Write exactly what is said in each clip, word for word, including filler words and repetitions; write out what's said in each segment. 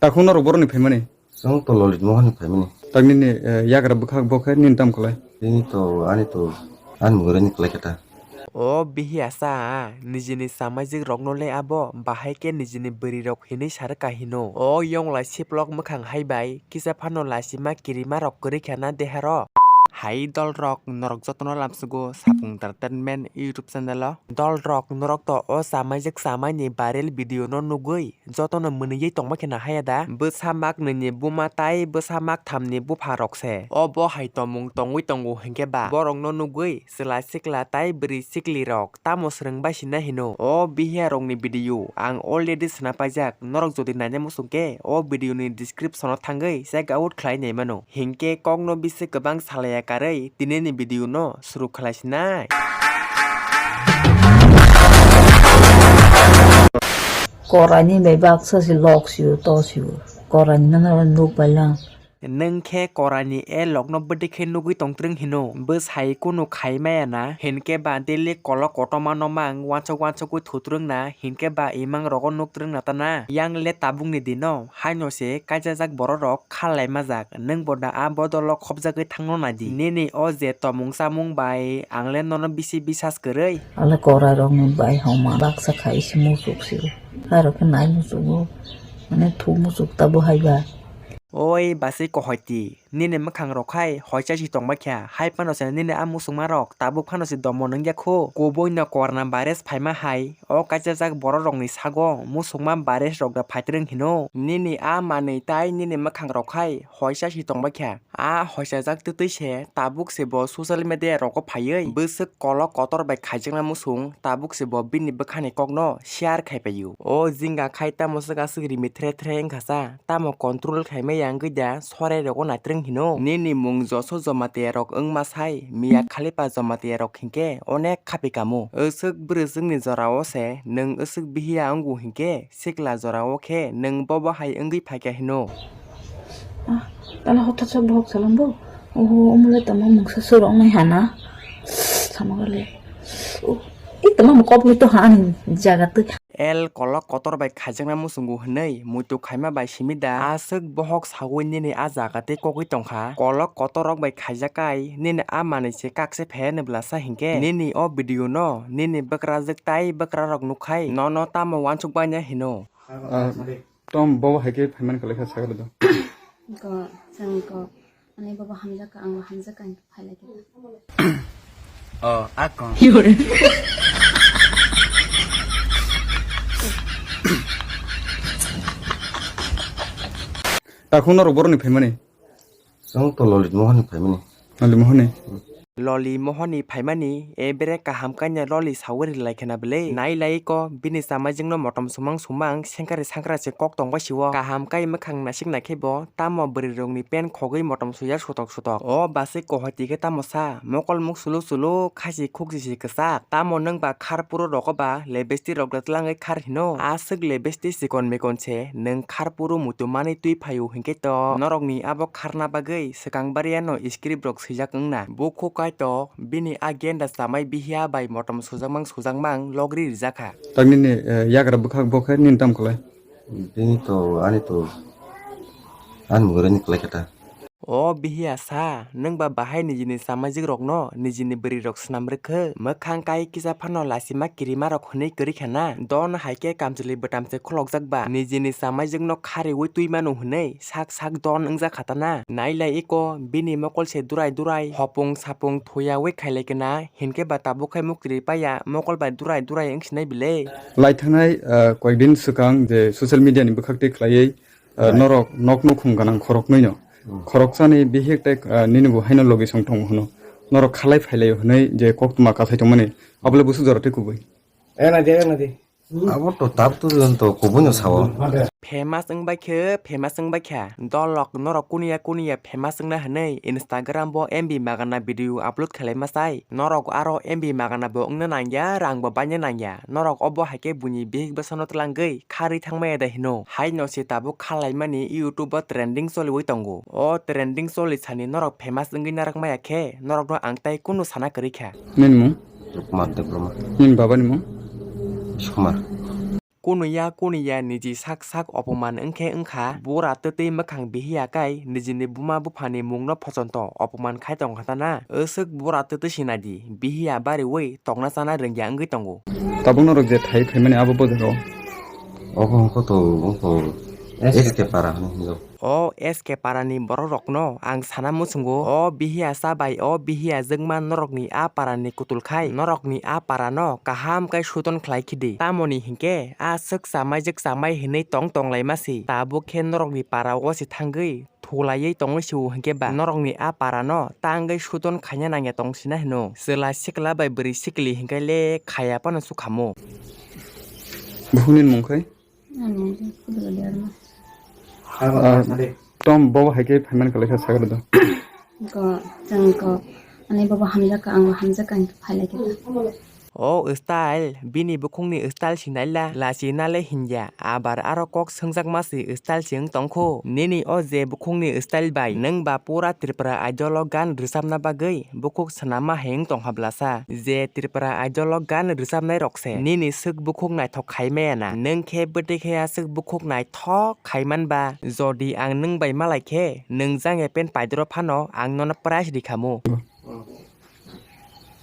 Takhuk norok borokni phaimani? Chwng to Lolit Mohon ni phaimani. Tak nini, eh, yagra bwkhak bo khe nini tamo khlai? Tini to ani to ani mugureni khlai khe ta. O bihiya sa, nijini samajik rokno le abo, bahai khe nijini bwrwi rok hinwi sarwkha hino. O yong lai siplok mwkhang hai bai, kisa phano lachima kirima rok kwrwi kha na deharo. Hai dol rok, norok jotono lamsugo Sapung Entertainment YouTube channel o. Dol rok, norok to o samajik samai ni viral video no nugwi jotono mwnwi tongma khe na haya da? Bwsa mak nwi ni buma tai bwsa mak tham ni bupha rok se. O bo hai tomung tongwi tongo hinkhe ba borok no nugwi chwla sikla tai bwrwi sikli rok tamo swrwng bai sina hino? O bihiya rok ni video ang already sna paijak, norok jodi naina muchung khe o video ni description o thangwi check out khlai nai mano. Hinkhe kokno bisi kwbang salaya karwi tinini video no suru khlai sinai. Koraini bai baksa se lok sio to sio. Koraini no nuk bai lang. Nwng khe koraini e lokno bwdwi khe nugwi tongtwrwng hino? Bwsai kunu khai maya na? Hinkhe ba daily kolok kotorma no mang wansuk wansugwi thutrwng na? Hinkhe ba imang rogo nuktrwng na ta na? Yang le tabukni dino haino se kaijajak bororok kha laimajak, nwng bo da a bodolo khopjagwi thangno naidi. Nini o je tomung chamung bai ang le nono bisi bisas kwrwi. Ale korai rokni bai homa baksa khai se muchuk se. Aro khe nai muchugo. Mane thu muchuk ta bo hai ba. Oi basi kohoiti, nini mwkhang rok khai hoicha si tongbai kha, hai phano se nini a muchungma rok tabuk phano se domo nung ya kho. Kubui no corona virus phaima hai, o kaijajak borok rokni sago muchungma virus rok da phaitrwng hino. Nini a manwi tai nini mwkhang rok khai hoicha si tongbai kha. A hoichajak twtwi se tabuk se bo social media rogo phaiwi bwswk kolok kotor bai khaijakna muchung, tabuk se bo bini bwkhani kokno share khai paio. O jingga khai tamo swk aswk rimi thre thre wngkha sa, tamo control khai maya wngwi da sorai rogo naitrwng hino. Nini mung Joso Jomatia rok wngma sai, Mia Khalifa Jomatia rok hinkhe onek khapi kamo. Aswk bwrwswkni jorao se nwng aswk bihiya wngo hinkhe sikla jorao khe nwng bobo hai wngwi phaikha hino. Ah, tala hotha sa bohok salam bo. Oho, omole tamo mungsa surok nai hana. Sama gale. Oh, i tamo mo kop ni to ha ani jaga twi. El kolok kotor bai khaijakna muchungo hwnwi muitu khaima bai simi da. Aswk bohok sawi nini a jaga tei kogwi tongkha. Kolok kotor rok bai khaijak kai nini a manwi se kak se phe nw bwlasa hinkhe nini o video no nini bwkrajwk tai bwkrarok nukhai nono tamo uansuk baina hino. Ah, tom bobo hai khe phaimani khlai kha sakhe do. Ko, chwng ko, ani bobo hamjak ka, ang bo hamjak ka, ang phailai khe. Oh, ako. Takhuk norok borokni phaimani? Chwng to Lolit Mohon ni phaimani. Lolit Mohon ni? Loli Mohoni phaimani, ebere kaham kanya Loli sawi rilai khena bwle. Nailai ko, bini chamai jwngno motom sumang sumang, sengkari sangkara se kok tongbai sio. Kaham kai mwkhang nasik naikhe bo, tamo bwrwi rokni pen khogwi motom suya sutok sutok. O basi kohoti khe tamo sa, mokol muk sulu sulu, khasi khukji si kwchak. Tamo nwng ba khar puro rogo ba, lebesti rok da tlangwi khar hino. Aswk lebesti sikon mikon se, nwng khar puro muitu manwi twi phaio hinkhe to, norokni abo kharna bagwi swkang bariano script rok swijak wngna. Bukhuk kaitor bini a genda chamai bihiya bai motom sujakmang sujakmang logri rijakha. Tak nini, eh, yagra bwkhak bo khe nini tamo khlai? Bini to, ani to, ani mugureni khlai khe ta. O bihiya sa, nwng ba bahai nijini samajik rokno nijini bwrwi rok swnam rwkhe? Mwkhang kai kisa phano lachima kirima rok hwnwi kwrwi kha na? Don hai khe kamchwlwi bwtam se khulokjak ba nijini samajik no khariwi twi mano hwnwi sak sak don wngjak kha ta na? Nailai iko bini mokol se durai durai hopung sapung thuyawi khailai khe na, hinkhe ba tabuk khai muktrwi paiya mokol bai durai durai wngsinai bile. Lai thangnai, ah, koyekdin swkang je social media ni bwkhak twi khlaiwi, ah, norok nok nukhung ganang khoroknwi no. Hmm. Khoroksani bihik tei, ah, nini bo haino logi song tongo hwno. Norok khalai phailai hwnwi je koktwma kathai tongmani. Abole busu jora tei kubui. Ena de, ena de. Abo to tab tu jon to kubui no sao. Famous wng bai khe, famous wng bai kha. Dolok norok kuniya kuniya famous wngna hwnwi Instagram bo M B magana video upload khlai ma sai. Norok aro M B magana bo wngna nangya, rang bo baina nangya. Norok obo hai khe buini bihik bwsano twlangwi kharwi thangmaya de hino. Haino se tabuk khalaimani YouTube o trending choliwi tongo. O trending choli sani norok famous wngwi narak maya khe norokno ang tai kunu sana kwrwi kha. Nini mung? Kumar Debbarma. Nini baba ni mung? Kumar. Kunuya kunuya niji sak sak opoman wngkhe wngkha, bura twtwi mwkhang bihiya kai nijini buma buphani mungno phochonto opoman khai tongkha tana. Aswk bura twtwi sinadi, bihiya bariwi tongna chana rwngya wngwi tongo. Tabuk norok je thai phaimani abo bojaro. Obo wngkha to, wngkha S K para hwnwi hinjak. O S K parani borok rokno ang sana muchungo, o bihiya cha bai o bihiya jwkma norokni a parani kutul khai norokni a parano kaham khe suton khlai khidi. Tamoni hinkhe a swk chamai jwk chamai hinwi tong tong lai masi, tabuk khe norokni para o se thangwi thulaiwi tongwi sio hinkhe ba norokni a parano tangwi suton khaina nangya tong sina hino. Chwla sikla bai bwrwi sikli hinkhe le khaya phano sukhamu. Buphuni mung khai? Ani kudu liar ma. Ah, tom bobo hai khe phaiman kwlai kha sakhe do. Ko, chwng ko, ani bobo hamjak ka, ang bo hamjak ka, ang khe phai lai khe ta. O style, bini bukhukni style sinai la, lachi nale hinya, abar aro kok swngjak ma si style se wng tong kho. Nini o je bukhukni style bai, nwng ba pura Tripura Idol o gan rwchapna bagwi bukhuk swnamma hai wng tong ha blasa. Je Tripura Idol o gan rwchapnai rok se nini swk bukhuk naithok khai maya na. Nwng khe bwtwi khe aswk bukhuk naithok khai man ba. Jodi ang nwng bai malai khe, nwng jang ya pen paidoro phano ang nono prize rikhamu.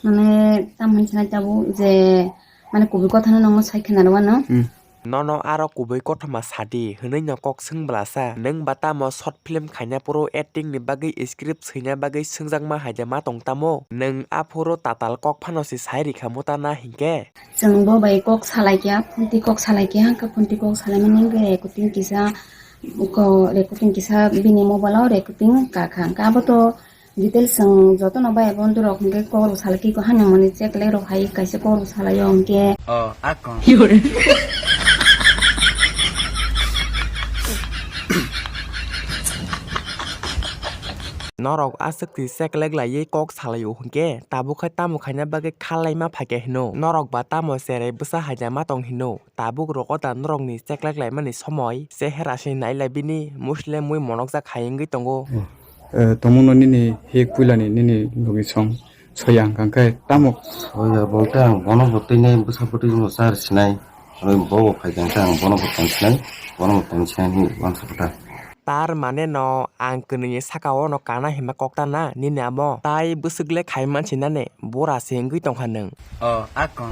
Mane, tam hinwi sanai tabuk je, mane, kubui kotha no nangma sai khna rw ano. Hmm. Nono aro kubui kothoma sadi hwnwi no kok swng blasa, nwng ba tamo short film khaina phuru acting ni bagwi script swina bagwi swngjakma hai de ma tong tamo? Nwng aphuru tatal kok phano se sai rikha muta na hinkhe? Chwng bo bai kok salai kya, phunti kok salai kya, hwnkhe phunti kok salai mani hwnkhe recording kisa, ko recording kisa bini mobile o recording ka kha, hwnkhe abo to details chwng jotono bai bondhu rok hwnkhe kok rok salai khe, ko hani mani check le rok hai kaisa kok rok salai o hwnkhe. Oh, akon. Norok aswk twi check le laiwi kok salai o hwnkhe, tabuk khe tamo khaina bagwi kha laima phaikha hino? Norok ba tamo cherai bwsa haida ma tong hino? Tabuk rogo da norokni cheklak laimani somoi, chehera se nailai bini musle mui monokjak hai wngwi tongo. Eh, tongmungno nini hik puilani nini logi song soya hwnkha khe tamo? Soya bolte ang bono bo twinai bwsa bwtwi no char sinai, aro bo bo phai khe ang bono bo tong sinai, bono bo tong sinai hinwi uansukha ta. Tar mane no ang kwnwi saka o no kana hima kok ta na nini amo? Tai bwswk le khai man sinani, bura se wngwi tongkha nwng. Oh, akon.